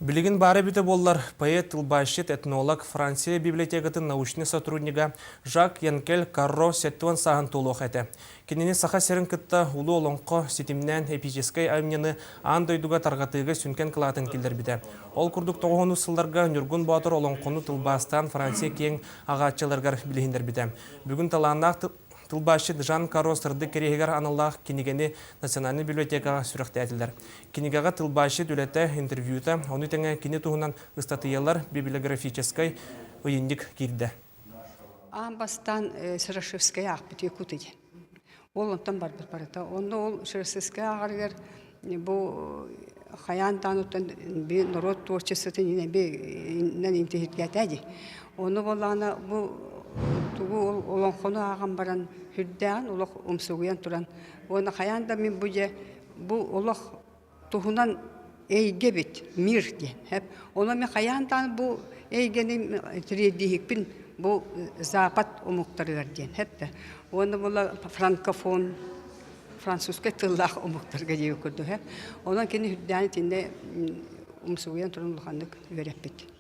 Билигин баара эбитэ буоллар, поэт, тылбаасчыт, этнолог, Франция библиотекатын научнай сотруднига Жак Янкель Карро 70 сааһын туолуох этэ. Кинини Саха сирин кытта улуу олоҥхо ситимнээн эпическэй айымньыны аан дойдуга тарҕатыыга сүҥкэн кылаатын киллэрбитэ. Ол курдук тоҕуһунус сылларга Ньургун Боотур олоҥхону тылбаастаан Франция киэҥ аҕааччыларыгар билиһиннэрбитэ. Бүгүн талааннаах Тылбаасчыт Жан Каро сырдык кэриэһигэр аналлаах кинигэни Национальнай библиотекаҕа сүрэхтээтилэр. Кинигэҕэ тылбаасчыт үлэтэ, интервьюта, ону тэҥэ кини туһунан ыстатыйалар, библиографическай ыйынньык киирдэ. Аан бастаан Серошевскай аахпыт Якут диэн. Ол онтон барбыт барыта. Онно ол Серошевскай ааҕарыгар бу хайаан даҕаны оттон би норуот творчествотын инэн интиһиргээтэ дии. Ону буоллаҕына бу тугу ол олоҥхону ааҕан баран сүрдээҕин олох умсугуйан туран уонна хайаан да мин бу дьэ бу олох туһунан эйгэ эбит мир диэн эп онон мин хайаан даҕаны бу эйгэни тириэрдииһикпин бу запад омуктарыгар диэн эп да уонна була франкофон французскай тыллаах омуктарга диэбит курдук. Онон кини үрдээн итиннэ умсугуйан туран улаханнык үөрэппит.